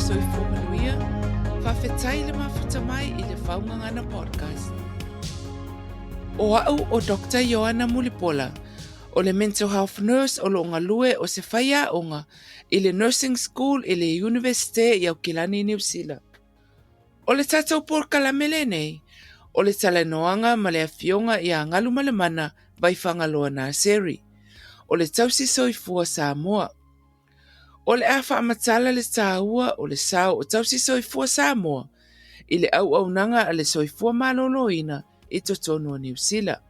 soifua manuia, faafetai le mafuta mai i le Faugagana Podcast. O au o Doctor Ioana Mulipola, o le Mental Health Nurse o lo o galue o se faiaoga i le Nursing School i le Iunivesite i Aukilani, Niu Sila. O le tatou polokalame lenei, o le talanoaga ma le Afioga ia Galumalemana Vaifagaloa Naseri, o le Tausi Soifua Samoa. O le a faamatala le taua o le sao o Tausi Soifua Samoa i le auaunaga a le soifua maloloina i totonu o Niu Sila.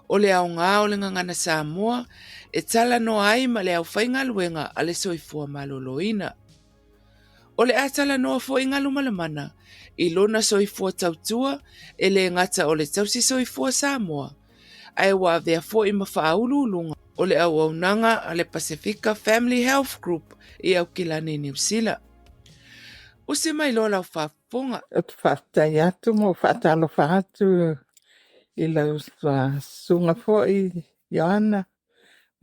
O le aoga o le Gagana Samoa e talanoa ai ma le aufaigaluega a le soifua maloloina. O le a talanoa foi Galumalemana i lona soifua tautua e le gata o le Tausi Soifua Samoa, ae ua avea foi ma faauluuluga o le auaunaga a le Pasefika Family Health Group i Aukilani, Niu Sila. Usi mai loa lau faafofoga. Ou te faafetai atu ma ou faatalofa atu i lau susuga foi Ioana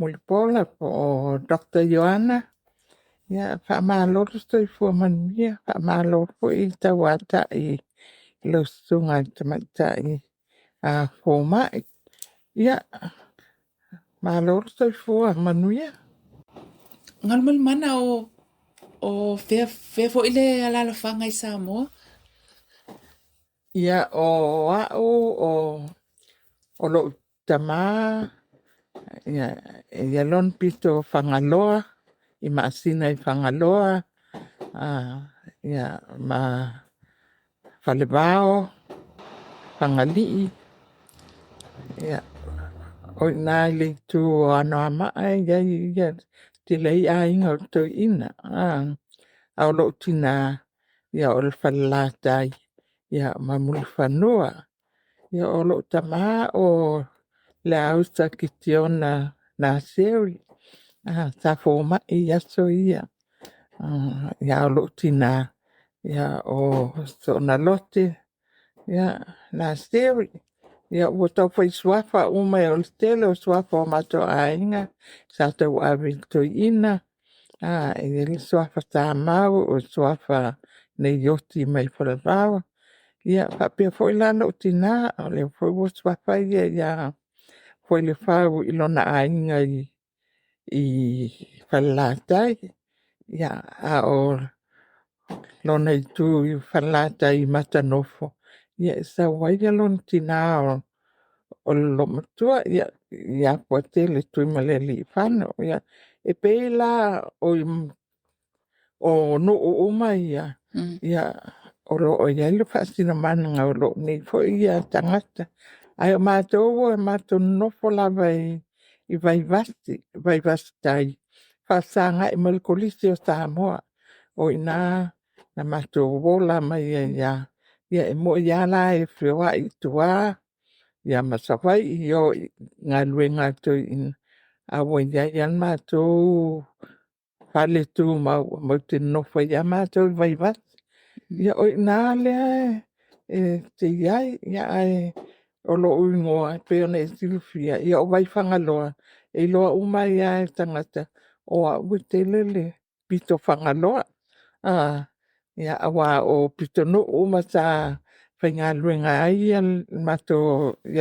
Mulipola po o Doctor Ioana. Ia, faamalo le soifua manuia, faamalo foi tauatai i lau susuga i le tamaitai fomai. Ia, malo le soifua manuia. Galumalemana o fea, fea foi le alalafaga i Samoa? Ia, o au o lou tama, ia, e i ai lona pito Fagaloa, i Maasina i Fagaloa, ia, ma Falevao, Fagalii, ia, o i ina i le itu o Anoamaa e i ai le tele ai aiga o Toeaina, a o lou tina, ia o le Falelatai ma Mulifanua. Ia, o lou tama o Leausa Kitiona Naseri, sa fomai i aso ia, a o lou tina, o Soonalote Naseri. Ia, ua tau fai suafa uma, o le tele o suafa o matou aiga sa tauave i Toeaina, e i ai le suafa Tamau, o le suafa Neioti mai Falevao. Ia faapea foi la lou tina, o lea foi ua suafa ia ia Fuailefau i lona aiga i Falelatai, ia, a o lona itu i Falelatai i Matanofo, ia e sau ai lona tina o le loomatua, ia ia Fuatele Tuimalealiifano. Ia, e pei la o nuu uma ia, ia o lo o i ai le faasinomaga o lou nei foi tagata. Ae o matou matou te nonofo lava i Vaivase, Vaivase tai, faafesagai ma le Kolisi o Samoa. O i ina na matou ola mai ai lava. Ia e moni lava la e feoai i tua ia ma Savaii e o i galuega a toeaiina, a ua i ai lava le matou faletumau matou te nonofo ai lava matou i Vaivase. Ia o i ina lea e te i ai, ae o lou igoa e pei ona e silafia, ia o Vaifagaloa, e iloa uma ai lava e tagata, o au e tele le pito Fagaloa, aua o pitonuu uma sa faigaluega ai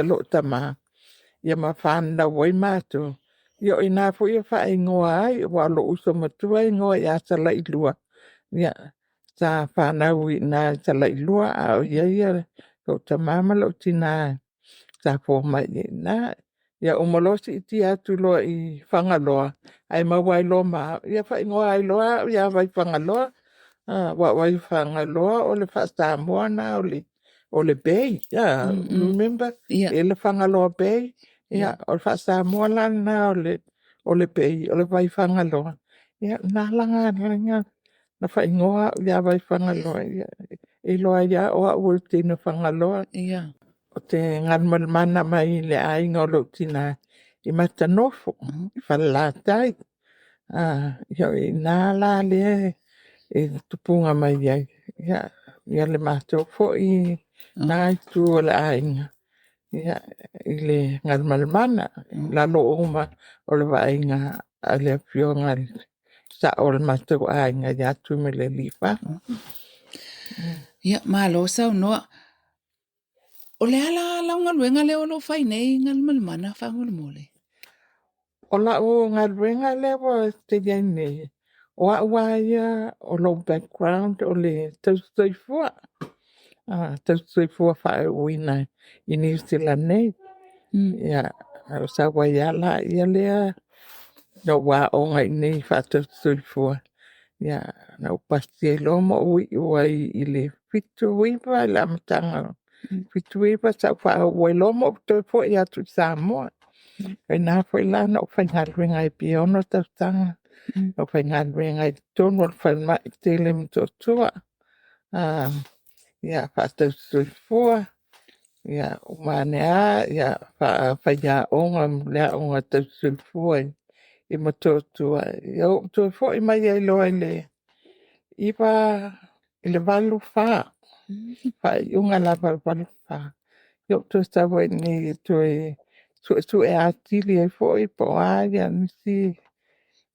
lou tama, ia ma fananau ai matou, ia o i ina foi e faaigoa ai, aua o lou uso matua e igoa ia Salailua, ia, sa fanau i ina i Salailua a o i ai lou tama ma lou tina sa fomai ai i ina. Ia uma loa siitia atu loa i Fagaloa, ae maua ai loa ma au, ia faaigoa ai loa au ia Vaifagaloa, aua o Vaifagaloa o le faa-Samoa lena o le Bay. Remember? E i ai le Fagaloa Bay, ia o le faa-Samoa la lena o le Bay, o le Vaifagaloa. Ia na ala la ona faaigoa au ia Vaifagaloa, e iloa ai lava o au o le teine Fagaloa. Ou te galumalemana mai i le aiga o lou tina i Matanofo, i Falelatai. Ia o i ina la lea e tupuga mai ai ia le matou foi na itu o le aiga i le Galumalemana, i lalo uma o le vaaiga a le afioga i le Sao o le matou aiga ia Tuimalealiifano. Ia, malo saunoa. O le a la lau galuega lea o lo o fai nei Galumalemana faamolemole? O lau galuega lea ua te i ai nei, o au lava ia o lou background o le tausi soifua, tausi soifua faauuina i Niu Sila nei. Ia na ou sau ai lava lea, na ou aoga i inei faatausi soifua, ia na ou pasi ai loa ma ou iu ai i le 1979 i le amataga o le 1979 sa ou faauu ai loa ma ou toe foi atu i Samoa. O ina foi la na ou faigaluega ai pe 6 tausaga, na ou faigaluega ai i totonu o le falemai tele i Motootua. Ia faatausi soifua, ia uma ane lava faafaiaoga i le Aoga Tausi Soifua i Motootua. Ia ou toe foi mai ai loa i le 1984, faaiuga lava o le 1984, ia ou toe sau ai i inei e toe suesue atili ai foi po o a nisi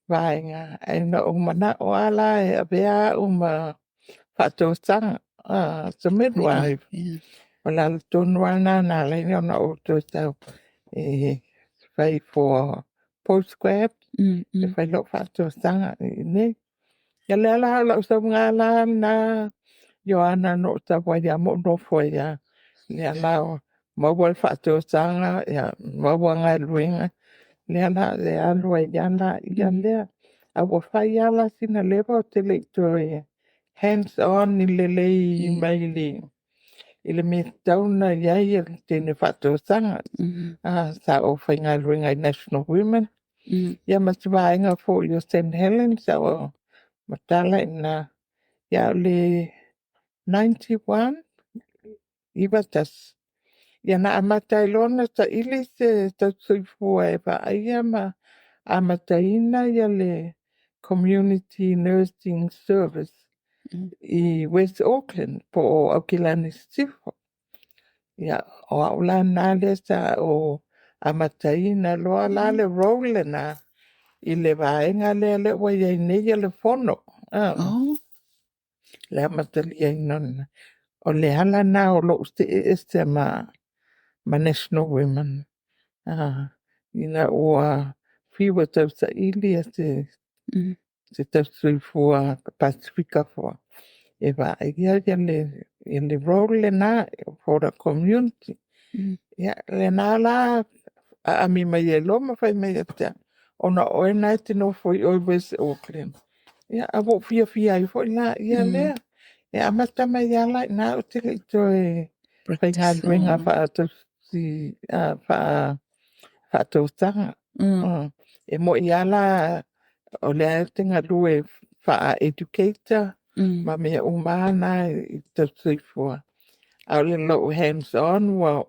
vaega. Ae na ou manao lava la e avea au ma faatosaga as a midwife. O le ala tonu lava lena na ala ai ona ou toe sau e fai for post grad, e fai lou faatosaga i inei. Ia o lea la o lau sauga la lena Ioana na ou sau ai lava ma ou nofo ai lava. O lea la ua maua le faatosaga, maua galuega, lea la o le a alu ai lava lea. Ae ua fai lava la sina leva ou te le i toe hands on lelei mai i le mea e tatau ona i ai le teine faatosaga. Sa ou faigaluega i National Women, ia ma si vaega foi o St Helen sa ou matala i ina. Ia ae o le 1991, ia na amata ai loa ona saili se tausi soifua e vaaia ma amataina le Community Nursing Service i West Auckland po o Aukilani Sisifo. Ia, o au la lena lea sa ou amataina loa la le role lena i le vaega lea ua i ai nei le Fono, le amataliaina o lena. O le ala lena o lou see ese ma National Women, ina ua fiu e tausaili se tausi soifua Pasefika foi e vaaia le role lena for the community. Ia o lena la aami mai ai loa ma fai mai ia te au, ona o oe lena e te nofo i West Auckland, ia ae ua ou fiafia ai foi la ia lea. E amata mai lava la i ina ou te le i toe faigaluega faatosaga. E moi lava la o lea ou te galue faa-educator ma mea uma lava na i tausi soifua, ae o lou hands on ua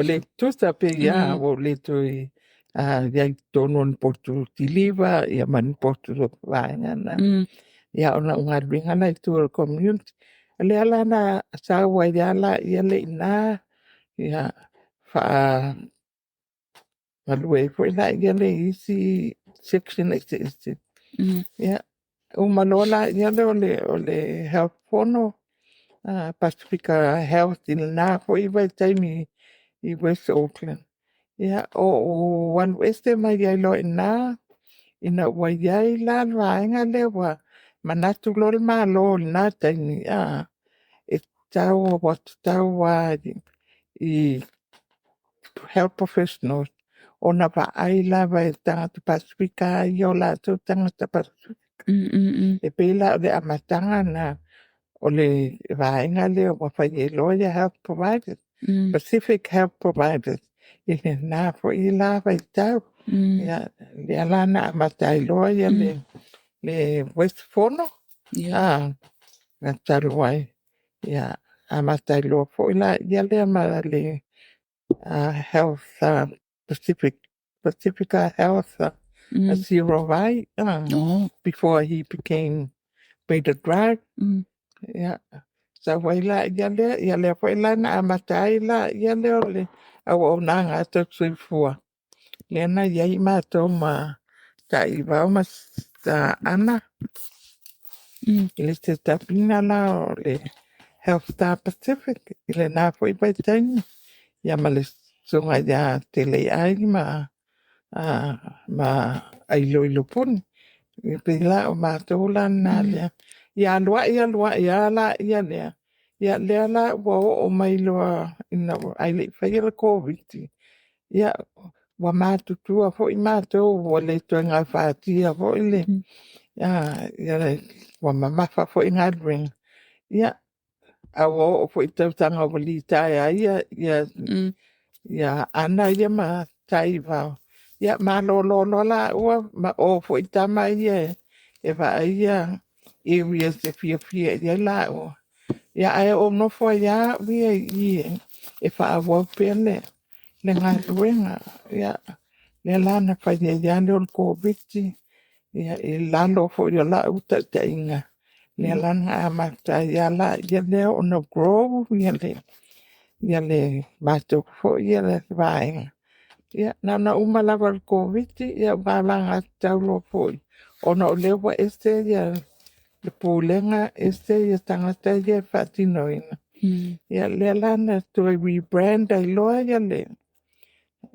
le tutusa pei lava ua ou le toe i ai i totonu o ni potu kiliva ma ni potu vaega na. Ia ae o lau galuega la i tua i le community. O lea la na sau ai lava lea i ina, ia galue ai foi lea i isi section eseese. Ia, uma loa lea o le Health Fono, Pasefika Health i lena foi vaitaimi i West Auckland, ia ou alu ese mai ai loa i ina, ina ua i ai la le vaega lea ua manatu loa le Malo i lena taimi, e tatau ua tatau lava i Health Professionals ona vaai lava i tagata Pasefika lava ia o latou tagata Pasefika. E pei la o le amataga lena o le vaega lea ua fai ai loa Health Providers, Pacific Health Providers i lena foi la vaitau. Ia, lea la na amata ai loa le West Fono talu ai, ia amata ai loa foi lea ma le Health Pasefika Health Sio Vai before he became Peter Dry. Ia, sau ai lea, ia lea foi la na amata ai lea o le auaunaga a tausi soifua, lea na i ai matou ma. Taivao ma Ana i le set up ina la o le Health Star Pacific i lena foi vaitaimi, ia ma le Susuga ia Teleiai ma Ailoilo Puni. E pei la o matou la na lea, ia alu ai alu ai lava lea, ia lea la ua oo mai loa ae le i faia le Koviti, ia ua matutua foi matou ua le toe gafatia foi le ua mamafa foi galuega, ia a ua oo foi i tausaga ua litaea ai ia Ana ia ma Taivao, ia malolo loa laua ma o foi tama ia e vaai areas e fiafia i ai laua, ia ae ou nofo ai lava au ia i i e faaauau pea le galuega. Ia lea la na fai ai lava lea o le Koviti, ia i lalo foi o lau taitaiga, lea la na amata ai lea ona grow ia le matou foi vaega. Ia na ona uma lava o le Koviti ua alagatatau loa foi, ona o lea ua ese le Pulega ese tagata ia e faatinoina, ia lea la na toe rebrand ai loa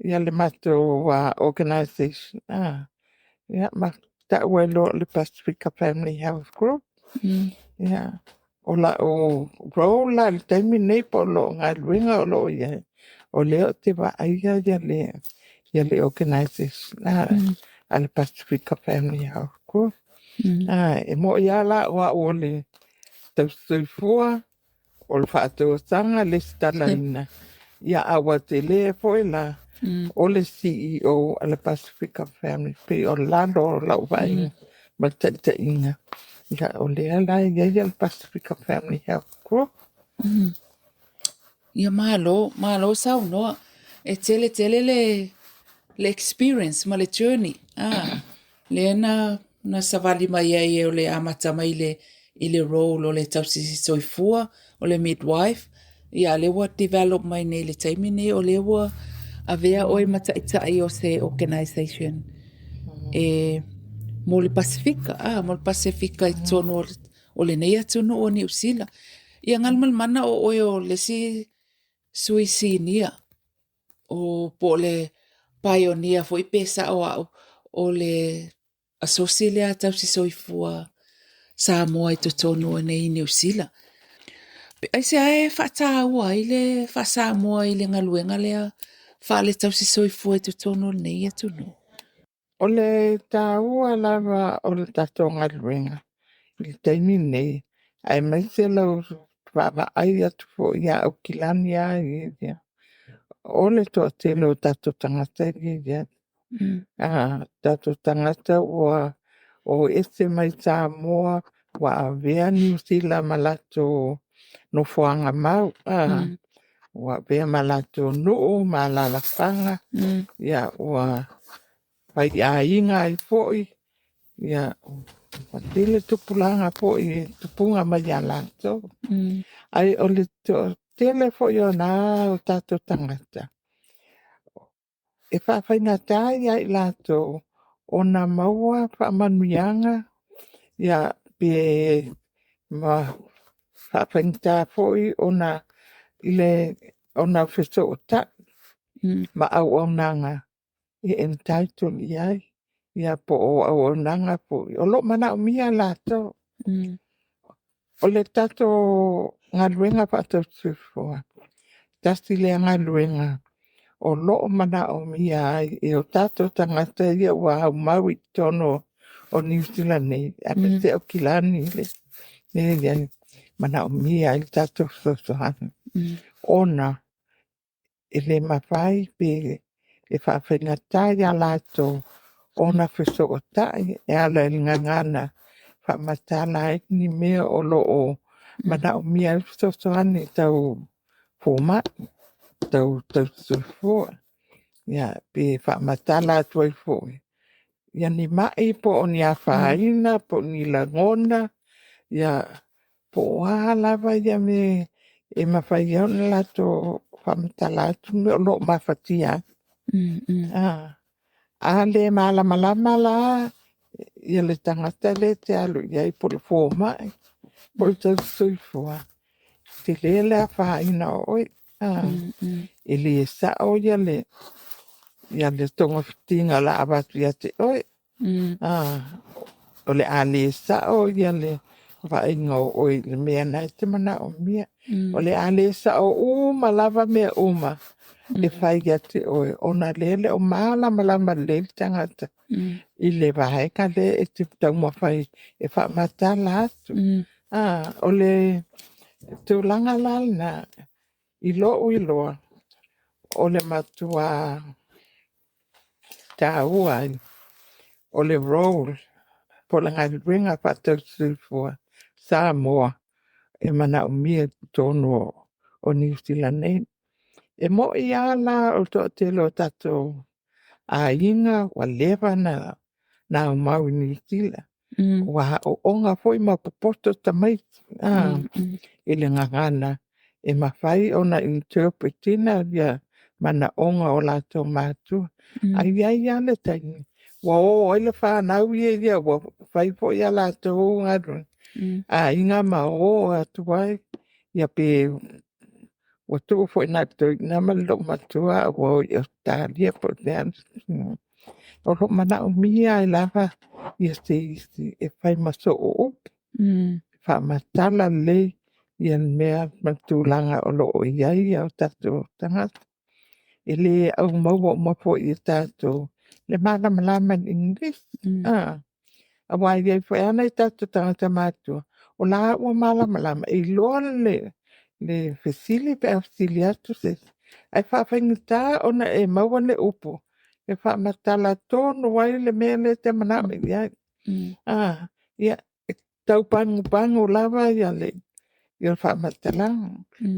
le matou organization ma tau ai loa o le Pasefika Family Health Group. Ia, o lau role la i le taimi lenei po o lau galuega o lo o i ai, o lea ou te vaaia le organization a le Pasefika Family Health Group. E moi lava la o au o le tausi soifua, o le faatosaga lesitalaina, ia ae ua tele foi la o le CEO a le Pasefika Family, e pei o lalo o lau vaaiga ma le taitaiga, ia o lea la e i ai le Pasefika Family Health Group. Ia malo, malo saunoa. E tele tele le experience ma le journey, lea na savali mai ai o le amata mai i le role o le tausi soifua, o le midwife, ia a o lea ua develop mai nei i le taimi nei o lea ua avea oe ma taitai o se organization e mo le Pasefika, mo le Pasefika i totonu o lenei atunuu o Niu Sila. Ia Galumalemana o oe o le isi sui sinia o po o le pioneer foi pe sao au o le asosi lea tausi soifua Samoa i totonu o nei i Niu Sila. Aisea e faataua ai le faa-Samoa i le galuega lea faale-tausi soifua i totonu o lenei atunuu? O le taua lava o le tatou galuega i le taimi lenei, aemaise lau vaavaai atu foi ia Aukilani lava ia, o le toatele o tatou tagata ia e i ai. Tatou tagata ua o ese mai Samoa, ua avea Niu Sila ma latou nofoaga mau, ua avea ma latou nuu ma alalafaga, ia ua faiaiga ai foi, ia ua tele tupulaga foi e tupuga mai ia latou. Ae o le toatele foi o na o tatou tagata, e faafaigata ia i latou ona maua faamanuiaga, ia pe ma faafaigata foi ona fesootai ma auaunaga e entitle i ai, ia po o auaunaga foi o lo o manaomia e latou. O le tatou galuega faatausi soifua, tasi lea galuega o lo o manaomia ai e o tatou tagata ia ua aumau i totonu o Niu Sila nei, aemaise Aukilani lea e i ai, manaomia ai le tatou fesoasoani, ona e le mafai pe e faafaigata ia latou ona fesootai e ala i le gagana, faamatala ai ni mea o lo o manaomia ai le fesoasoani tau fomai, tau tausi soifua. Ia pe faamatala atu ai foi, ia ni mai po o ni afaina po o ni lagona, ia po o a lava mea e mafai ai ona latou faamatala atu mea o lo o mafatia ai. A le malamalama la ia le tagata lea e te alu i ai po o le fomai po o le tausisoifua, tele le afaina o oe, e le sao le togafitiga o le a avatu ia te oe. O le a le sao le vaaiga o oe i le mea na e te manaomia. O le a le sao uma lava mea uma e fai ia te oe, ona o lea e le o malamalama lelei le tagata i le vaega lea e te taumafai e faamatala atu. O le tulaga la lena i lou iloa, o le matua taua ai o le role po o le galuega faatausi soifua Samoa e manaomia i totonu o Niu Sila nei. E moi lava la o le toatele o tatou aiga ua leva ona aumau i Niu Sila, ua aooga foi ma popoto tamaiti i le gagana e mafai ona interpret ina ia manaoga o latou matua. Ae i ai lava le taimi ua o ai le fanau ia ua fai foi a latou galuega, aiga ma o atu ai, ia pe ua tuu foi i ina i le toeaina ma le loomatua ae ua o i Ausetalia po o le a. O lo o manaomia ai lava ia se isi e fai ma soo upu, faamatala lelei ia mea ma tulaga o lo o i ai ia o tatou tagata. E le aumaua uma foi e tatou le malamalama i le igilisi, aua e i ai foi lava nai o tatou tagata matutua, o la ua malamalama, e iloa le fesili pe a fesili atu se isi, ae faafaigata ona e maua le upu e faamatala tonu ai le mea lea e te manao i ai. Ia, e tau pagupagu lava le faamatalaga.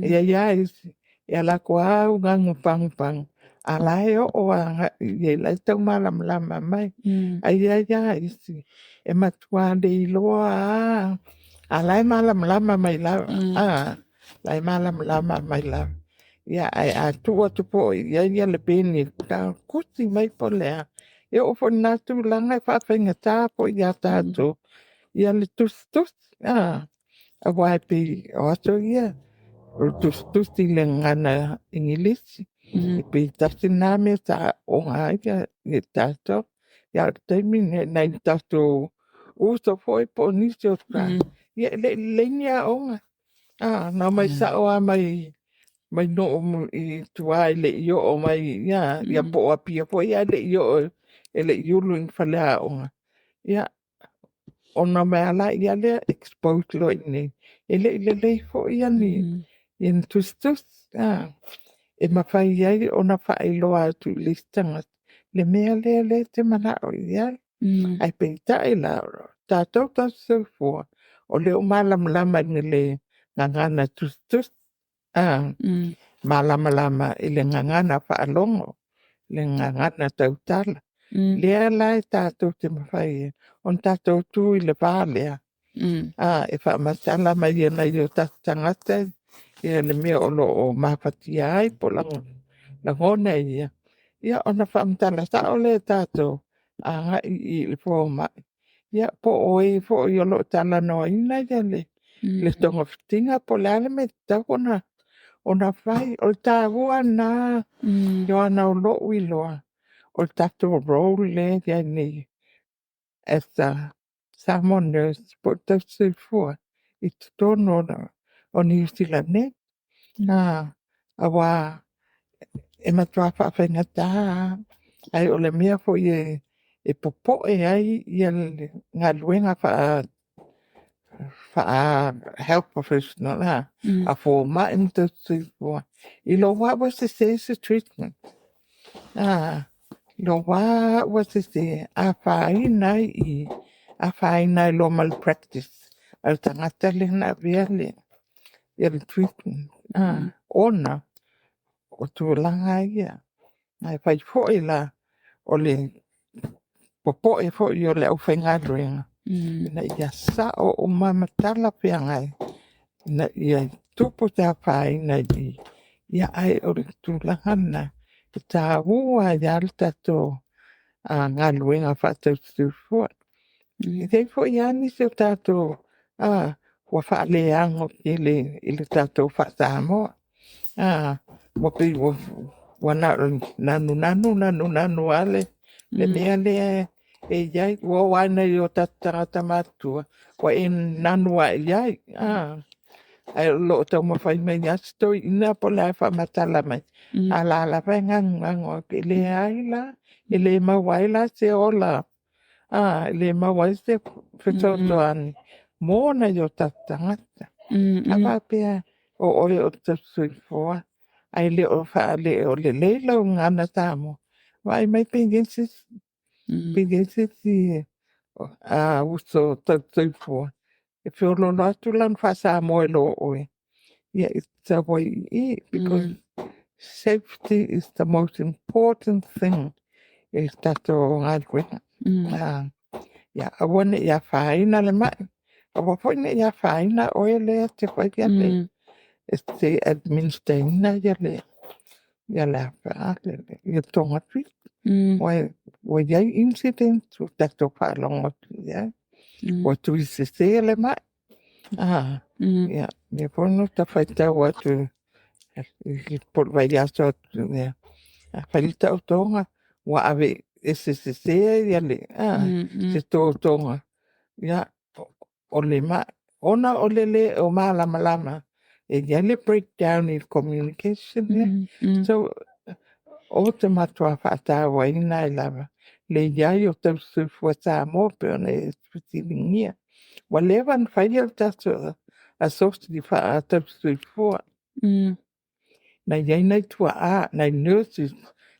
E i ai lava isi e alu atu lava uganu pagupagu, a o la e oo agai i ai o la e tau malamalama mai. Ae i ai lava isi e matua le iloa lava, a o la e malamalama mai lava, o la e malamalama mai lava. Ia, ae a tuu atu foi i ai le peni e tusi mai po o le a, e oo foi i lena tulaga e faafaigata foi ia tatou ia le tusitusi, aua e pei o aso ia, o le tusitusi i le gagana igilisi, e pei tasi lena mea sa aooga ai tatou. Ia a o le taimi lenei i nai o tatou uso foi po o nisi o ia e le i lelei ni aoga. Na omai sao lava mai nuu i tua e le i oo mai ia po o Apia foi ae le i oo e le i ulu i ni faleaoga. Ia, ona omai lava lea expose loa i inei, e le i lelei foi ni tusitusi, e mafai ai ona faailoa atu i le isi tagata le mea lea e te manao i ai. Ae peitai la, o tatou tausisoifua, o lea ua malamalama i le gagana tusitusi, malamalama i le gagana faalogo, le gagana tautala. Lea la e tatou te mafai ai ona tatou tu i le va lea, e faamatala mai e nai o tatou tagata le mea o lo o mafatia ai po o lagona ia, ia ona faamatala sao lea e tatou agai i le fomai, ia po o e foi o lo o talanoaina le togafitiga po o le a le mea e tatau ona fai. O le taua lena Ioana o lou iloa, o le tatou role lea e i ai nei as a Samoa Nurse po o le tausisoifua i totonu o Niu Sila nei. Aua e matua faafaigata lava, ae o le mea foi e popoe ai le galuega faa-health professional a fomai ma tausisoifua, i lou lava ua sese se treatment, i lou lava ua sese, afaina ai i i, afaina ai loa ma le practice a le tagata lea na avea le treatment, ona o tulaga ia. Ae fai foi la o le popoe foi o le aufaigaluega, ina ia sao uma ma talafeagai, ina ia tupu se afaina i i, ae o le tulaga lena, e taua ai lava le tatou galuega faatausi soifua. E i ai foi lava nisi o tatou ua faaleano tele i le tatou faa-Samoa, ua pei ua na o le nanunanu nanunanu lava le mea lea e i ai. Ua oo lava i nai o tatou tagata matutua, ua e nanu lava i ai, ae o lo o taumafai mai lava si toeaina po o le a e faamatala mai, a o la lava e nanunanu atu. E leai la, e le maua ai la se ola, e le maua ai se fesoasoani mo nai o tatou tagata. A faapea o oe o le tausisoifua ae le o lelei lau gagana Samoa, vaai mai pe i ai se isi, pe i ai se isi uso tausisoifua e feoloolo atu lana faa-Samoa i lo oe, ia e te sau ai i i, because safety is the most important thing i le tatou galuega. Ia aua ne i afaina le mai, aua foi ne i afaina oe lea e te faia e te administer ina ia togafiti. Aua ua i ai incidents ua tatou faalogo atu i ai, ua tuisese le mai, ia lea foi na ota faitau atu po o le vaiaso atu ea, fai le taotoga ua aveese sese se totoga o le mai, ona o le le malamalama, e i ai le breakdown i le communication lea. So, ou te matua faatauaina ai lava le i ai o tausisoifua Samoa e pei ona e fesiligia. Ua leva ona fai le tatou asosi faatausisoifua, na i ai nai tuaa, nai nurses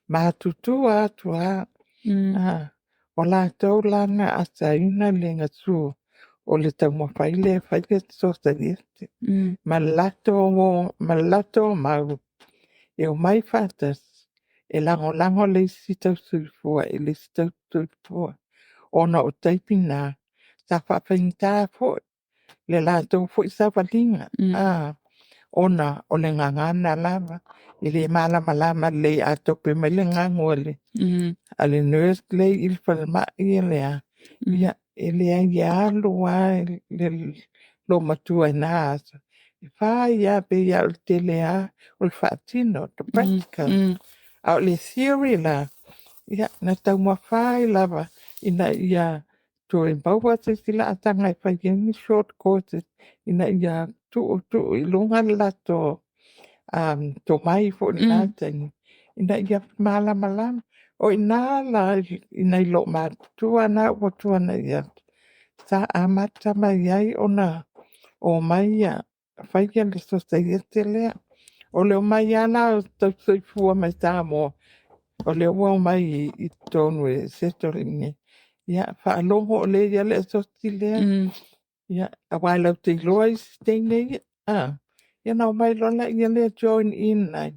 matutua atu lava, o latou la na asaina le gasu o le taumafai lea e fai le sosiaiete, ma le latou mau, e omai faatasi e lagolago le isi tausisoifua i le isi tausisoifua, ona o taimi na, sa faafaigata foi le latou foi savaliga, ona o le gagana lava, e le malamalama lelei a tope mai le gagu a le nurse lea i le falemai, ia le a, ia e leai e alu lava le loomatua i na aso, e fai lava e pei o le tele lava o le faatino, the practical. A o le theory la, ia na taumafai lava ina ia toe maua se isi laasaga e fai ai ni short courses ina ia tuutuu i luga le latou tomai foi i lena taimi, ina ia malamalama. O i ina la i nai loomatutua na ua tuanai atu, sa amata mai ai ona omai fai le sosiaiete lea. O le omai lava la o tausisoifua mai Samoa, o lea ua omai i totonu e settle i inei, ia faalogo o lea e i ai le asosi lea, ia aua e latou te iloa isi teine ia, ia ona omai loa lea join in ai.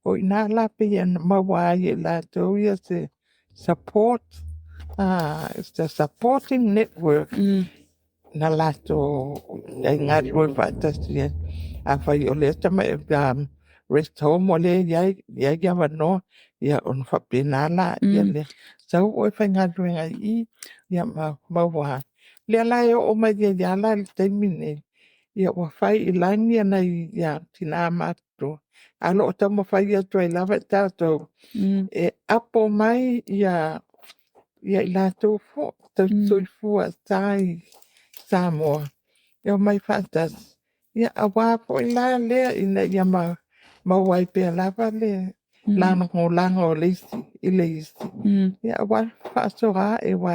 O i ina la e pei ona maua ai e i latou se support, its a supporting network na latou galulue faatasi ai. Afai o lea rest home o lea e i ai avanoa, ia ona faapena lea, sau oe faigaluega i i, ia ma maua ai. O lea la e oo mai ai lava i le taimi lenei, ia ua fai i lagi nai tina matutua, ae o lo o taumafai atu ai lava tatou, e apo mai ia i latou foi tausisoifua sa i Samoa, e omai faatasi, ia aua foi la lea ina ia maua ai pea lava le lagolago a le isi i le isi, ia aua le fefaasoaai aua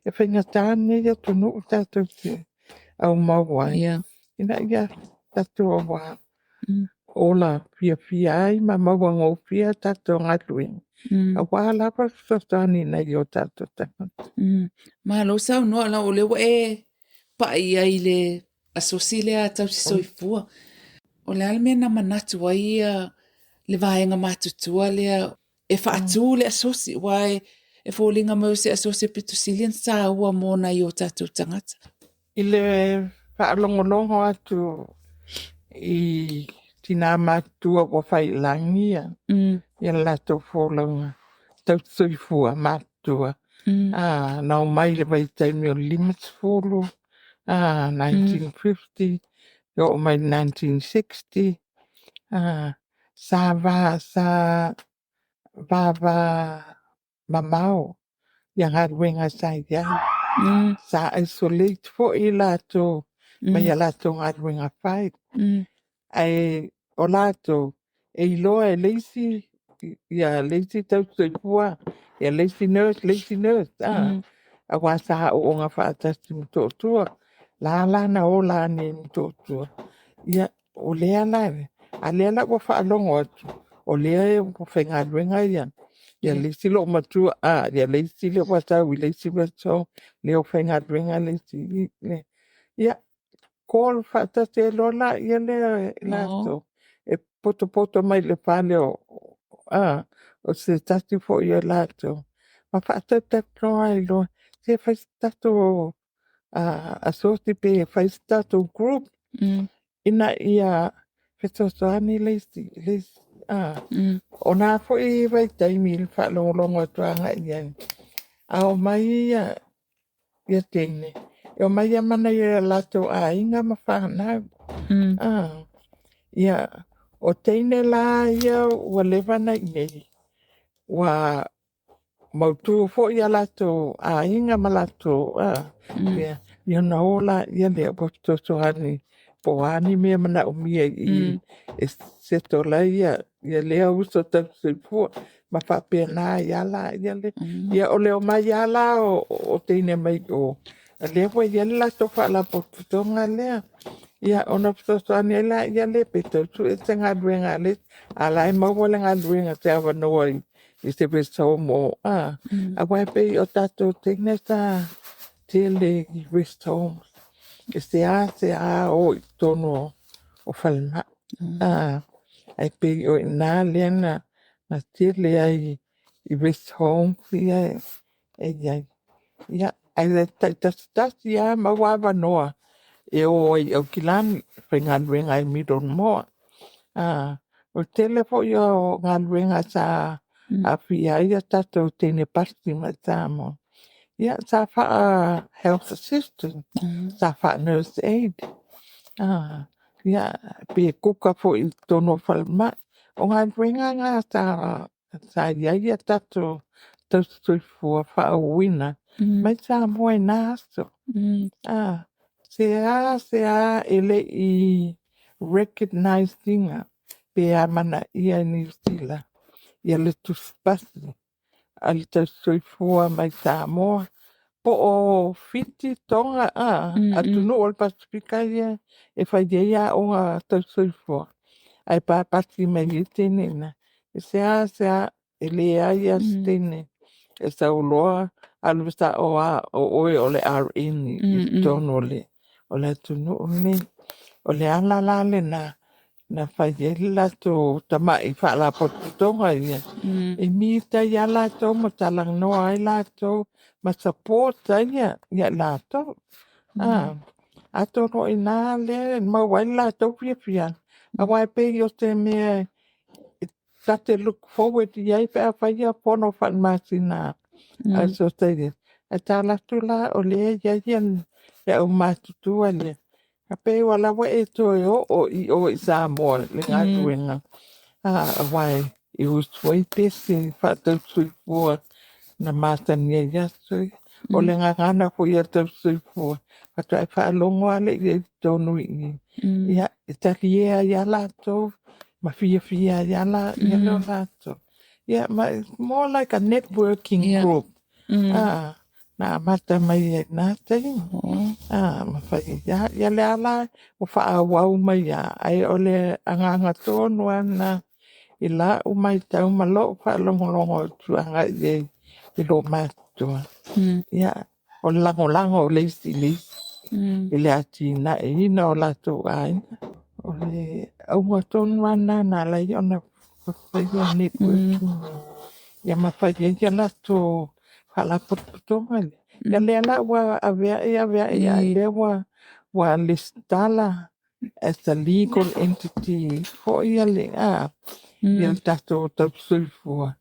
e faigata lenei atunuu e tatou te aumau ai, ina ia tatou ola fiafia ai ma mauagofie a tatou galuega, aua lava le fesoasoani i nai o tatou tagata. Malo saunoa, o lea ua e pai ai i le asosi lea a tausisoifua. O le a le mea na manatu ai ia le vaega matutua lea e faatu le asosi, aua e foliga mai o se asosi e pito sili ona taua mo nai o tatou tagata. I le faalogologo atu i tina matutua ua fai i lagi le latou folauga, tausisoifua matutua. Na omai i le vaitaimi o le 50, 1950, oo mai i le 1960, sa va vavamamao ia galuega sa i ai. Sa isolate foi latou mai a latou galuega fai. Ae o latou, e iloa e le isi ia le isi tausi soifua, ia le isi nurse, le isi nurse, aua sa aooga faatasi i Motootua. La la na ola ane i Motootua, ia o lea la, ae o lea la ua faalogo atu, o lea ua faigaluega ia le isi loomatua, ia le isi lea ua sau i le isi rest home, lea ua faigaluega le isi. Ia, call faatasi ai loa lea e latou, e potopoto mai i le fale o se tasi foi o latou, ma faatalatalanoa ai loa, se fai se tatou asosi pe fai se tatou group, ina ia fesoasoani le isi i le isi. O na foi vaitaimi i le faalogologo atu agai i ai, a omai ia teine, e omai lava ma nai o latou aiga ma fanau. Ia, o teine la ia ua leva ona i inei, ua mautu foi a latou aiga ma latou ia ona o laia lea ua fesoasoani po o a ni mea e manaomia i i e settle ai ia lea uso tausi soifua, ma faapena ai lava la lea. Ia o le omai lava la o teine mai o, o lea ua i ai le latou faalapotopotoga lea, ia ona fesoasoani ai lea pe tau sue se galuega a le isi, a o la e maua le galuega se avanoa i se rest home o... aua e pei o tatou teine sa tele i rest home, e seasea o i totonu o falemai. Ae pei o i ina lea na tele ai i rest home ia e i ai. Ia, ae taitasitasi lava maua avanoa e o ai i Aukilani e faigaluega ai i Middlemore. O le tele foi o galuega sa aafia ai a tatou teine pasi mai Samoa, ia sa faa-Health Assistant, sa faa-Nurse Aid, ia pe kuka foi i totonu o falemai. O galuega na sa i ai a tatou tausi soifua faauuina mai Samoa i na aso. Seasea e le i recognize ina pe amanaia e Niu Sila ia le Tusi Pasi a le tausi soifua mai Samoa, po o Fiti, Toga atunuu o le Pasefika ia e fai ai aoga tausi soifua, ae pasi mai ai teine i ina. E seasea, e leai lava se teine e sau loa alu sao lava o oe o le RN i totonu o le atunuu lenei. O le ala la lena na fai ai le latou tamai faalapotopotoga ia, e meet ai lava latou ma talanoa ai latou ma support ai i latou. Atonu o i ina lea e maua ai lo latou fiafiaga, aua e pei o se mea e ta te look forward i ai pe a fai fono faale-masina a le Sosaiete, ae ta alu atu la o lea e i ai le aumatutua lea, e pei o la ua e toe oo i o i Samoa i le galuega, aua e usu ai pese faa-tausi soifua na masani ai i aso ia. O le gagana foi a le tausi soifua, faatoa e faalogo lava lea i ai i totonu i i, ia e talie ai lava latou ma fiafia ai lava latou. Ia ma it's more like a networking group na amata mai ai i na taimi. Ma fai ai lava. Ia o lea la ua faaauau mai lava, ae o le agaga tonu lava lena i lau matau ma lou faalogologo atu agai i ai i loomatutua, ia, o le lagolago o le isi i le isi i le atinaeina o latou aiga. O le auga tonu lava lena na ala ai ona fai networking ia ma fai ai a latou faalapotopotoga lea. Ia lea la ua avea'i avea'i a o lea ua lesitala as a legal entity foi ia le tatou tausi soifua.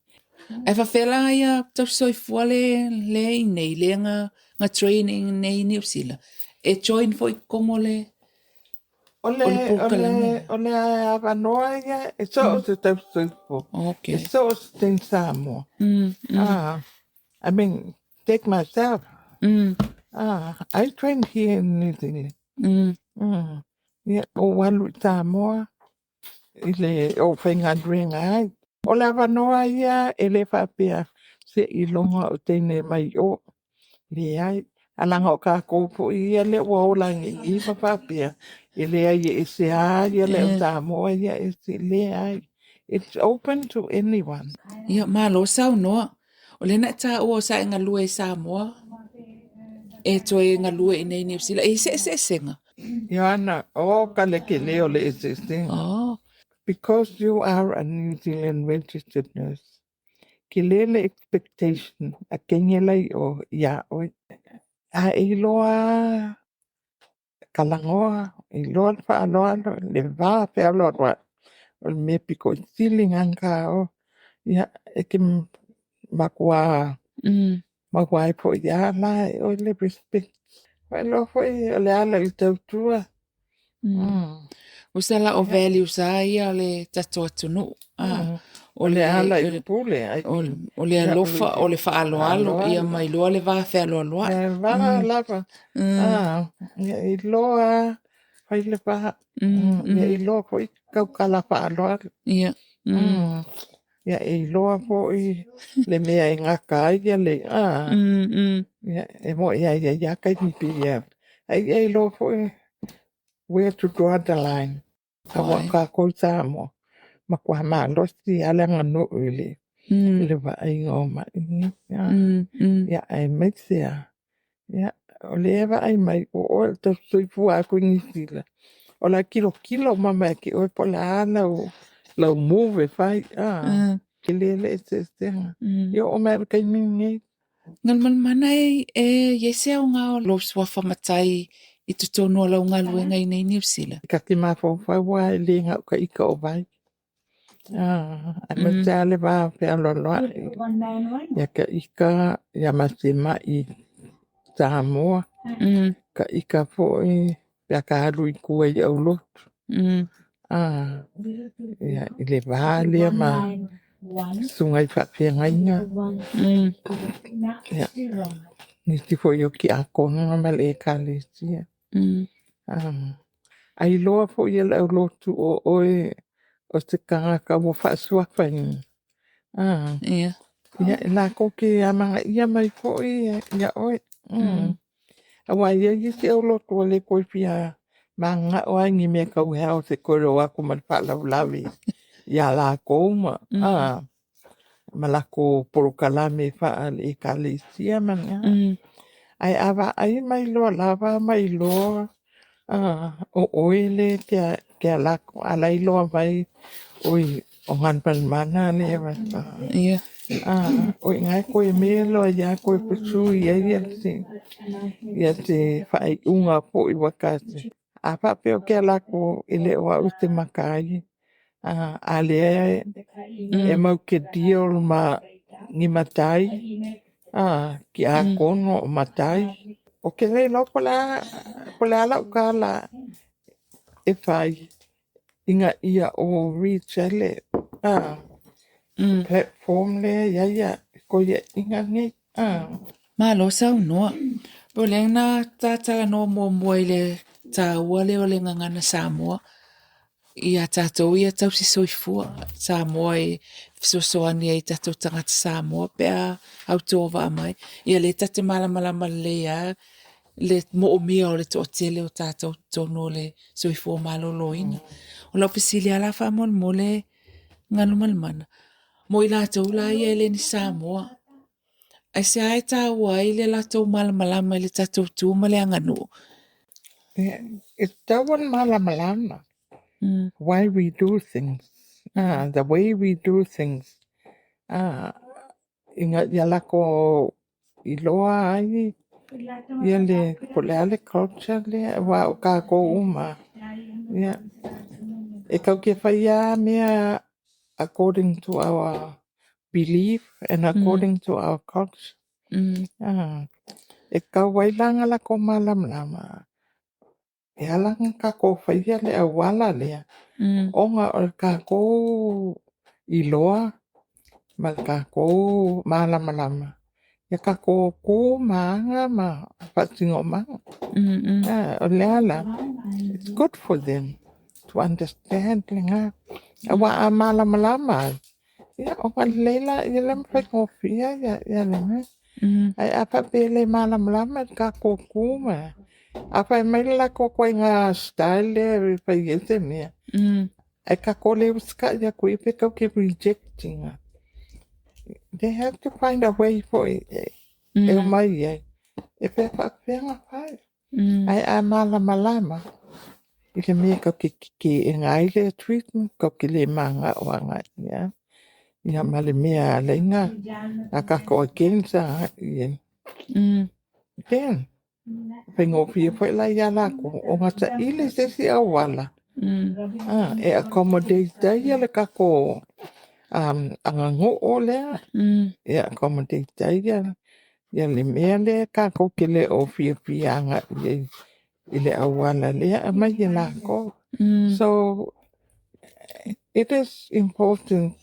Ae faafefea la ia tausi soifua le le i inei lea na na train i inei i Niu Sila e join foi i totonu o le O le o le o le avanoa ia e so o se tausi soifua. Okay. E so o se teine Samoa. I mean, take myself. I trained here in New Zealand. Ia, ou alu i Samoa i le ou faigaluega ai. O le avanoa ia e le faapea seiloga o teine mai o. Leai, ae leaga o tatou foi ia lea ua ola nei i i ma faapea, e leai e ese lava le au Samoa ia ese. Leai, it's open to anyone. Ia, malo saunoa. O lea na e taua o sa e galue i Samoa e toe galue i inei i Niu Sila. E i ai se eseesega? Ioana, oh ka le kele o le eseesega. Oh. Because you are a New Zealand registered nurse, kele le expectation a kenge la i o iā oe. A e iloa lava ka lagoa, iloa le faaaloalo, le va fealoaloai, o le mea pito i sili gagata o, ia, e te matua maua ai foi lava la e oe le respect. Mailoa foi o le ala i le tautua. Tusa la o values lava ia a le tatou atunuu. O le ala i le pule. O le alofa, o le faaaloalo, ia ma iloa le va fealoaloai. Le va lava. Ia iloa fai le va. Ia iloa foi tautala faaaloalo. Ia e iloa foi le mea e gata ai le Ia e moni lava e i ai lava taimi pei a ia iloa foi where to draw the line. Aua o tatou i Samoa, matua malosi lava le aganuu i le vaaiga o mai nei. Ia aemaise lava, ia o lea e vaai mai o oe o le tausi soifua atu i Niu Sila, o le a tilotilo uma mai ia te oe po o le a lau move e fai. Tele le eseesega. Ia oo mai lava i le taimi lenei. Galumalemana e i ai se aoga o lou suafa matai i totonu o lau galuega i inei i Niu Sila? Ta te mafaufau lava e le na o ta ita o vai. Aemaise lava le va fealoaloai. Ia ta ita ia ma se mai Samoa. Ta ita foi pe a ta alu i tua i aulotu. Ia i le va lea ma susuga i faafeagaiga. Ia nisi foi o tiakono ma le ekalesia. A iloa foi e le aulotu o oe o se tagata ua faasuafaina, ia e latou te amanaia mai foi ia oe. Aua e i ai isi aulotu ua le toe fia mananao lava i ni mea tau health e toe o atu ma le faalavelave ia latou ma ma latou polokalame faale-ekalesia ma ni a. Ae a vaai mai loa lava ma iloa o oe lea e te alu atu, a la e iloa mai, oi o Galumalemana lea. O i ina e toe me loa ia toe pursue ai ia se faaiuga foi ua ta. A faapea ou te alu atu e le o au ou te matai, a lea e mau te deal ma ni matai, tiakono, o matai. Ou te le iloa po o le a lau tala e fai ina ia ou reach ai le platform lea e i ai ia toeaiina nei. Malo saunoa. Po o lea na ta talanoa muamua i le taua lea o le gagana Samoa ia tatou ia tausi soifua Samoa e fesoasoani ai i tatou tagata Samoa pe a autovaa mai. Ia lea ta te malamalama lelei lava le moomia o le toatele o tatou totonu o le soifua maloloina. O lau fesili lava la faamolemole Galumalemana, mo i latou la ia e le ni Samoa, aisea e taua ai le latou malamalama i le tatou tu ma le aganuu? E tatau ona malamalama why we do things, the way we do things, ina ia latou iloa ai ia le po o le a le culture lea aua o tatou uma ia e tatou te faia lava mea according to our. belief and according to our culture. E tatau ai la ona latou malamalama, e ala ona tatou faia le auala lea, ona o le tatou iloa ma le tatou malamalama ia tatou tu ma aga ma faasinomaga. O lea la, it's good for them to understand lena, aua a malamalama ai, ia ona lelei lea ma faigofie lena. Ae a faapea e le malamalama i tatou tu ma, a fai mai le latou ituaiga style lea e fai ai se mea, ae tatou le usitai atu i ai pe tatou te reject ina, they have to find a way foi e omai ai, e faapefea ona fai. Ae a malamalama i le mea e tatou te teena ai lea treatment, tatou te le mananao agai i ai, ia ma le mea e ala ai ona tatou against agai i ai, then e faigofie foi la ia latou ona saili se isi auala e accommodate ai le tatou aganuu lea, e accommodate ai le mea lea tatou te le o fiafia agai i ai i le auala lea e aumai e latou. So it is important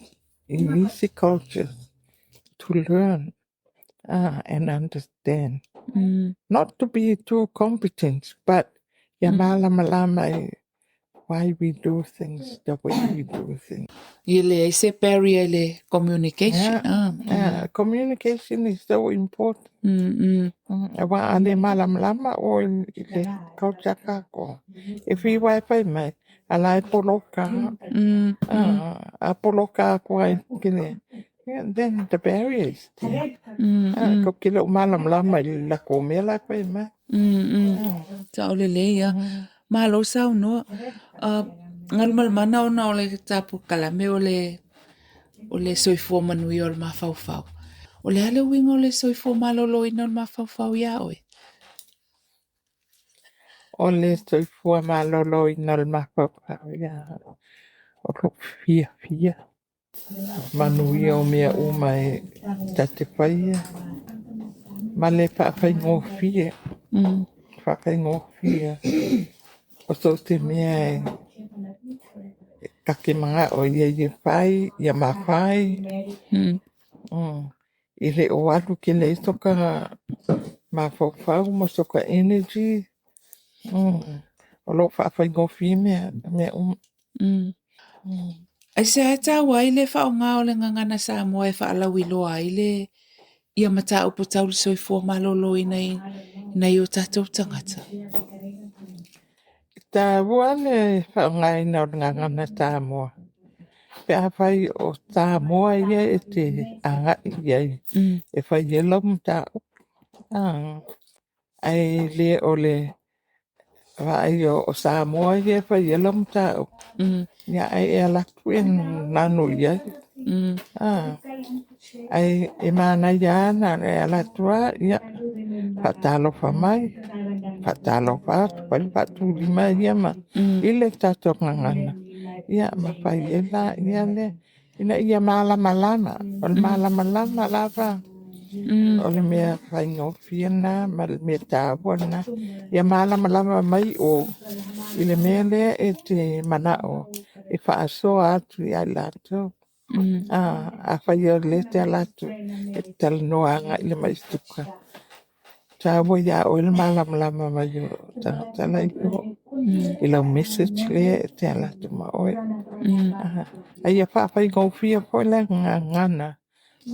in isi cultures to learn and understand, not to be too competent, but ia malamalama why we do things the way we do things. Ia leai se barrier i le communication. Yeah, communication is so important. Aua a le malamalama oe i le culture a tatou, e fiu lava e fai mai, a o la e poloka lava. A poloka atu lava e te le, then the barrier is there. Tou te le o malamalama i le latou mea la e fai mai. Sao lelei lava. Malo saunoa. Galumalemana ona o le ta polokalame o le o le soifua manuia o le mafaufau. O le a le uiga o le soifua maloloina o le mafaufau ia oe? O le soifua maloloina o le mafaufau, ia, o lou fiafia, manuia o mea uma e ta te faia ma le faafaigofie, faafaigofie o so o se mea e ta te manao i ai e fai, ia ma fai. E le o alu tele ai sota mafaufau ma soka energy. O lo o faafaigofie mea uma. Aisea e taua ai le faaaoga o le gagana Samoa e faalauiloa ai le ia mataupu tau le soifua maloloina i nai o tatou tagata? E taua le faaaogaina o le gagana Samoa pe afai o Samoa ia e te agai i ai e fai ai lau mataupu. Ae le o le vaai o Samoa ia e fai ai lau mataupu, ia ae e alu atu e nanu i ai. Ae e manaia lava le alu atu lava, ia, faatalofa mai, faatalofa atu, fai le faatulima ia i le tatou gagana, ia ma fai ai laia lea, ina ia malamalama. O le malamalama lava o le mea faigofie lena ma le mea taua lena. Ia malamalama mai o i le mea lea e te manao e faasoa atu ia i latou. Afai o lea e te ala atu e te talanoa agai i le mai suka, e taua ia oe le malamalama mai o tagata la e i o i lau message lea e te ala atu ma oe. A ia faafaigofie foi le gagana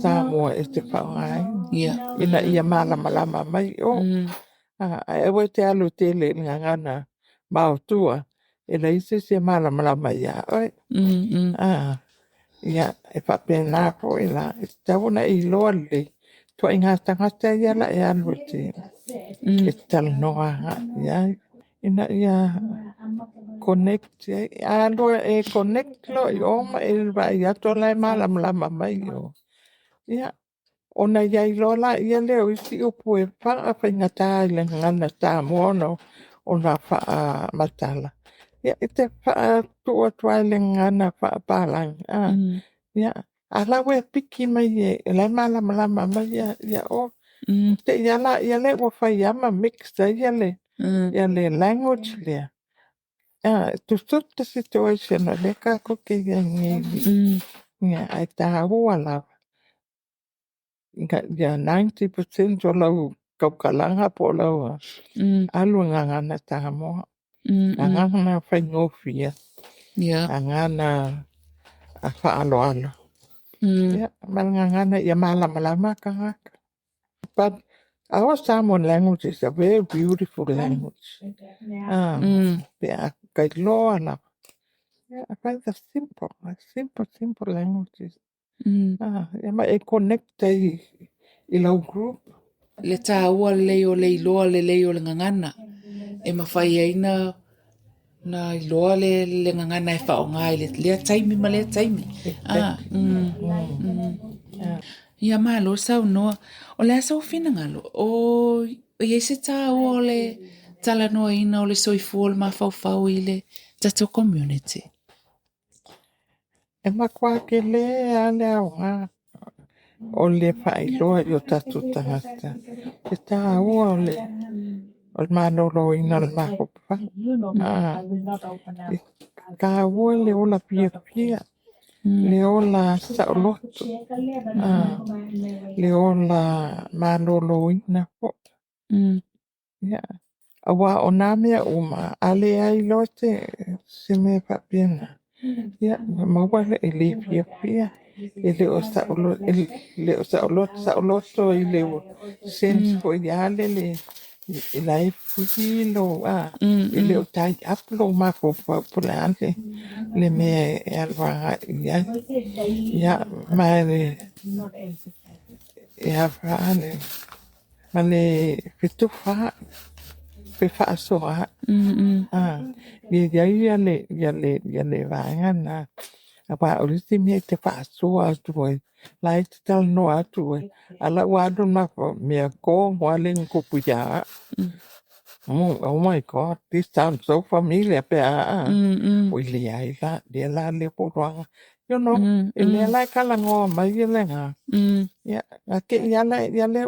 Samoa e te faaaogaina ina ia malamalama mai o. Ae aua e te alu tele i le gagana maotua, e leai se isi e malamalama ia oe. Ia, e faapena foi la, e tatau ona e iloa lelei ituaiga tagata ia o le a e alu e te talanoa agai i ai, ina ia connect ai. A alu e connect loa i o ma e vaai atu o la e malamalama mai o, ia, ona i ai loa lea o isi upu e faafaigata i le gagana Samoa ona faamatala, ia e te faatu atu lava i le gagana faa-papalagi, ia. A la ua e piki mai o la e malamalama mai ia oe. Te i lava lea ua fai lava ma mix ai ia le language lea, e to suit the situation o lea e tatou te i ai nei ae taua lava ia 90% o lau tautalaga po o lau alu i le Gagana Samoa. Gagana faigofie, gagana faaaloalo, ia ma le gagana ia malamalama tagata. But our Samoan language is a very beautiful language pe a iloa lava, ia simple, simple, simple languages. Ia ma e connect ai i lau group. Le taua lelei o le iloa lelei o le gagana e mafai ai ona iloa le gagana e faaaoga i lea taimi ma lea taimi. Ia malo saunoa. O le a sou finagalo, o i ai se taua o le talanoaina o le soifua o le mafaufau i le tatou community? E matua tele lava le aoga o le faailoa i o tatou tagata le taua o le maloloina o le mafaufau. E taua le ola fiafia, le ola saoloto, le ola maloloina foi. Ia, aua o na mea uma, a leai loa se mea faapena, ia maua le, e le fiafia, e le o saoloto i le sense foi lea o la e free lou, e le o tie up lou mafaufau po o le a le mea e alu agai i ai. Ia, ma e a ma le fetufaai, fefaasoaai. Ia i ai le vaega lena, aua o le isi mea e te faasoa atu ai, la e te talanoa atu ai, ae o la ua alu le mafaufau, mea tonu lava lea na tupu ia au. Oh my god, this sounds so familiar pe a, oi leai la, lea la ua you know, o lea la e talanoa mai le agaga, ia na te i lava lea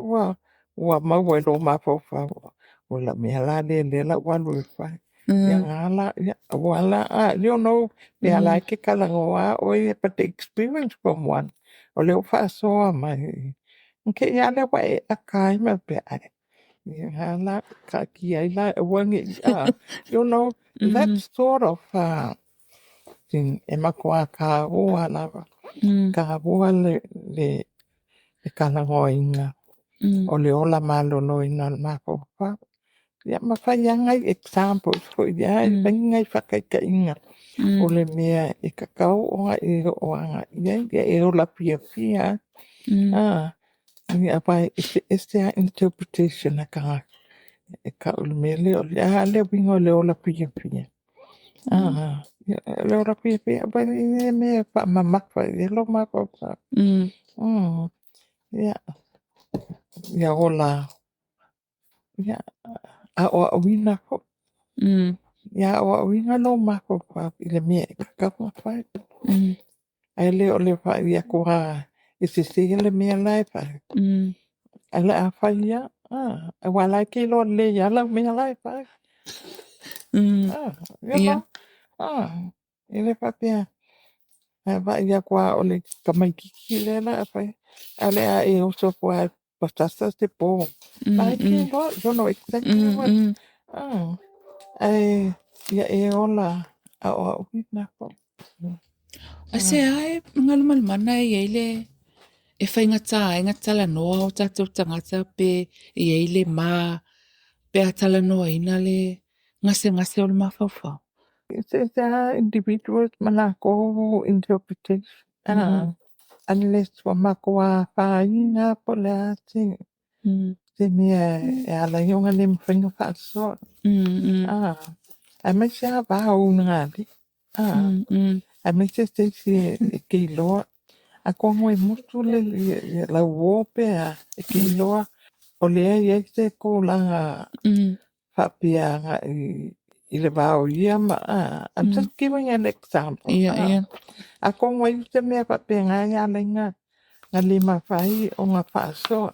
ua maua i lou mafaufau, o lau mea la lea o lea ua alu e fai. Ia na la, aua la, you know, lea la e te talanoa lava oe but the experience from one, o lea ua faasoa mai, ona te i lava lea ua e aka ai ma faapea, ai lena la, taatia ai la e aua ne i you know, that sort of thing e matua taua lava, taua le talanoaina o le ola maloloina o le mafaufau. Ia ma fai lava nai examples foi lea, fai ni nai faataitaiga o le mea e tatau ona e oo agai i ai, ia e ola fiafia ai, aua e eseese lava interpretation a tagata e tau o le mea lea. O le a le uiga o le ola fiafia? O le ola fiafia aua e le o se mea e faamamafa i ai lou mafaufau. Ia, ia ola aoaoina foi, ia aoaoina lou mafaufau i le mea e tatau ona fai. Ae le o le vaai atu lava e sese le mea la e fai, ae o le a fai lava, aua o la e te iloa lelei lava lau mea la e fai. E le faapea a vaai atu lava o le tamaitiiti lea o le a fai, ae o le a e oso atu lava e patasa se po. La e te iloa, you know exactly what ae ia e ola aoaoina foi. Aisea e galumalemana e i ai le e faigata ai ona talanoa o tatou tagata pe e i ai le ma pe a talanoaina le gasegase o le mafaufau? Eseese lava individuals ma latou interpretation unless ua matua afaina lava po o le a se mea e ala ai ona le mafai ona faasoa. Aemaise lava va o ulugalii, aemaise se isi e te iloa. Atonu e mutu lau uo pe a, e te iloa o lea e i ai se tulaga faapea agai i le va o ia ma, I'm just giving an example. Atonu e i ai se mea faapena e ala ai ona le mafai ona faasoa.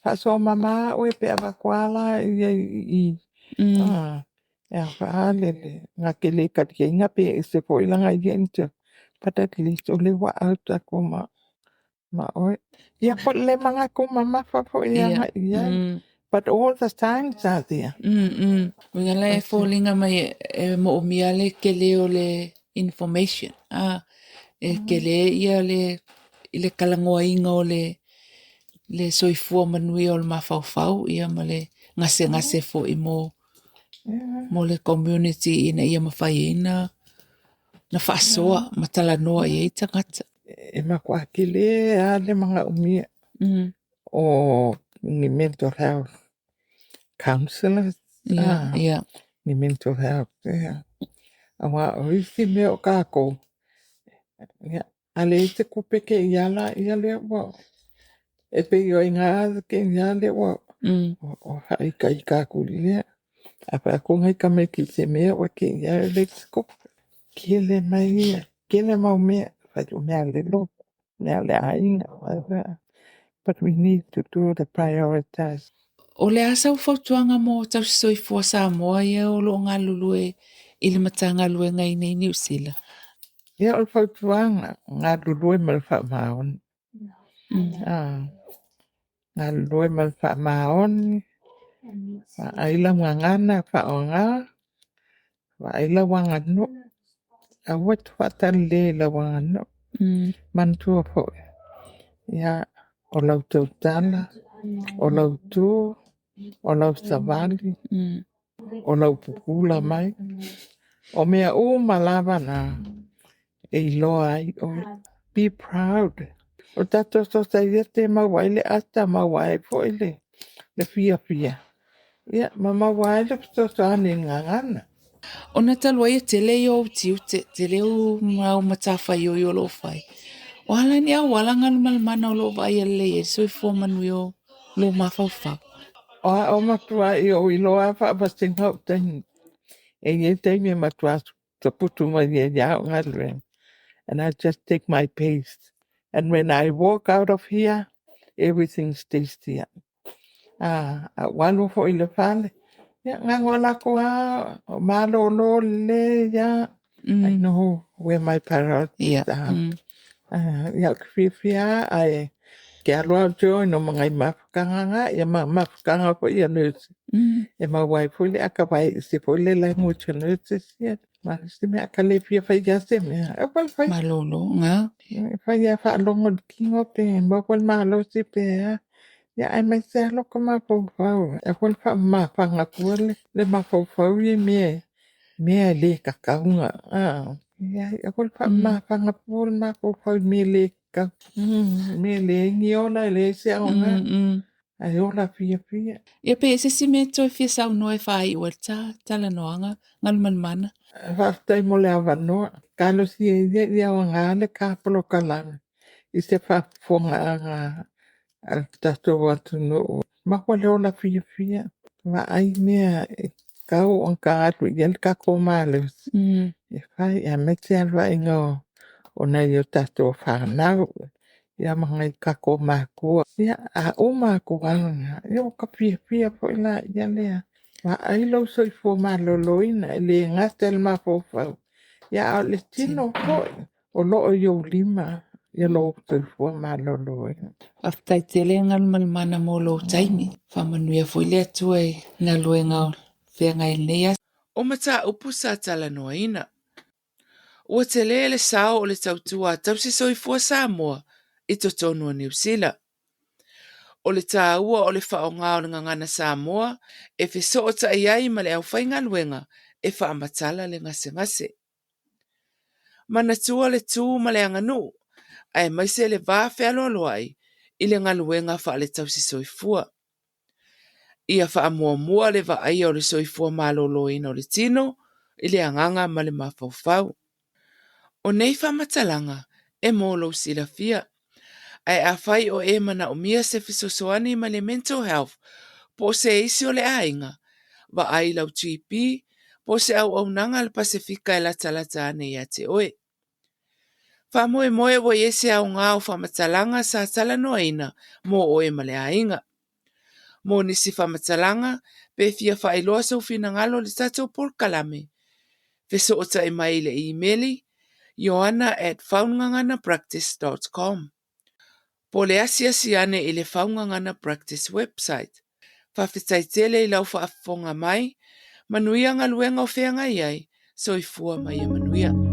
Faasoa mama oe pe avatu lava la ia i i, e a le na te le taliaina pe ese foi lana ia interest, but at least o lea ua out atu ma oe. Ia po o le le manatu mamafa foi e agai i ai, but all the signs are there. Uiga la e foliga mai e moomia le tele o le information, a e tele ia le i le talanoaina o le le soifua manuia o le mafaufau ia ma le gasegase foi mo mo le community ina ia mafai ai na na faasoa ma talanoa i ai tagata. E matua tele lava le manaomia o ni mental health counsellors, ni mental health, aua o isi mea o tatou, ia, a leai se tupe te i lava laia lea ua, e pei o ai na te i lava lea ua faaitaita atu i lea. A fai atu nai tamaiti i se mea ua te i lava e leai se tupe. Tele mai, tele mau mea, fai atu mea a le lotu, mea a le aiga, but we need to do the prioritize. O le a sau fautuaga mo tausisoifua Samoa ia o lo o galulue i le Matagaluega i inei i Niu Sila? Ia o le fautuaga, galulue ma le faamaoni. Galulue ma le faamaoni, vaai lau gagana faaaoga, vaai lau aganuu, aua e te faatalale i lau aganuu. Manatua foi, ia o lau tautala, o lau tu, o lau savali, o lau pupula mai, o mea uma lava na, e iloa ai oe. Be proud. O le tatou Sosaiete e maua ai le ata, maua ai foi le fiafia, ia ma maua ai le fesoasoani i le gagana. Ona talu ai e tele ou tiute, tele au matafaioi o lo o fai. O a la ni auala galumalemana o lo o vaaia lelei ai le soifua manuia o lou mafaufau? O au e matuai ou iloa lava faavasega ou taimi. E i ai taimi e matua saputu mai ai lava au galuega, and I just take my pace. And when I walk out of here, everything stays here. A ou alu foi i le fale, ia na ona alu atu lava malolo lelei lava, I know where my priorities are. Ia ou te fiafia lava ae ou te alu lava join ma nai mafutaga na, ia ma mafutaga foi a nurses, e maua ai foi le atamai i isi foi language a nurses ia. Ma le isi mea a ta le fia faia lava se mea, aua le faia. Malolo, ga. E fai lava faalogo i le tino pe maua le malosi pe a, ia aemaise lava lota mafaufau. Aua le faamamafaga fua le mafaufau ia i mea e le tatau ona, leai aua le faamamafaga fua le mafaufau i mea e le tatau, mea e leai ni ola e leai se aoga, ae ola fiafia. Ia pe i ai se isi mea e toe fia saunoa e faaiu ai le ta talanoaga, Galumalemana? Faafetai mo le avanoa. Talosia ia ia aoga le ta polokalame i se faafofogaaga a le tatou atunuu. Maua le ola fiafia, vaai mea e tatau ona ta alu i ai le tatou malosi e fai, aemaise lava le vaaiga o nai o tatou fanau, ia ma nai o tatou matua. Ia a uma atu lava lena, ia ua ta fiafia foi lea. Vaai lou soifua maloloina, e le gata i le mafaufau, ia ae o le tino foi. O lo o i ou lima lou soifua maloloina. Faafetai tele Galumalemana mo lou taimi. Faamanuia foi le Atua i galuega o feagai i lenei aso. O mataupu sa talanoaina. Ua tele le sao o le tautua a Tausi Soifua Samoa i totonu o Niu Sila. O le taua o le faaaoga o le gagana Samoa e fesootai ai ma le aufaigaluega e faamatala le gasegase. Manatua le tu ma le aganuu, aemaise le va fealoaloai i le galuega faale-tausi soifua. Ia faamuamua le vaaia o le soifua maloloina o le tino i le agaga ma le mafaufau. O nei faamatalaga e mo lou silafia, ae afai o e manaomia se fesoasoani mai le Mental Health po o se isi o le aiga, Vaai i lau GP po o se auaunaga a le Pasefika e latalata ane ia te oe. Faamoemoe ua i ai se aoga o faamatalaga sa talanoaina mo oe ma le aiga. Mo nisi faamatalaga, pe fia faailoa sou finagalo i le tatou polokalame, fesootai mai i le imeli ioana@faugaganapractice.com po o le asiasi ane i le Faugagana Practice website. Faafetai tele i lau faafofoga mai. Manuia galuega o feagai ai. Soifua ma ia manuia.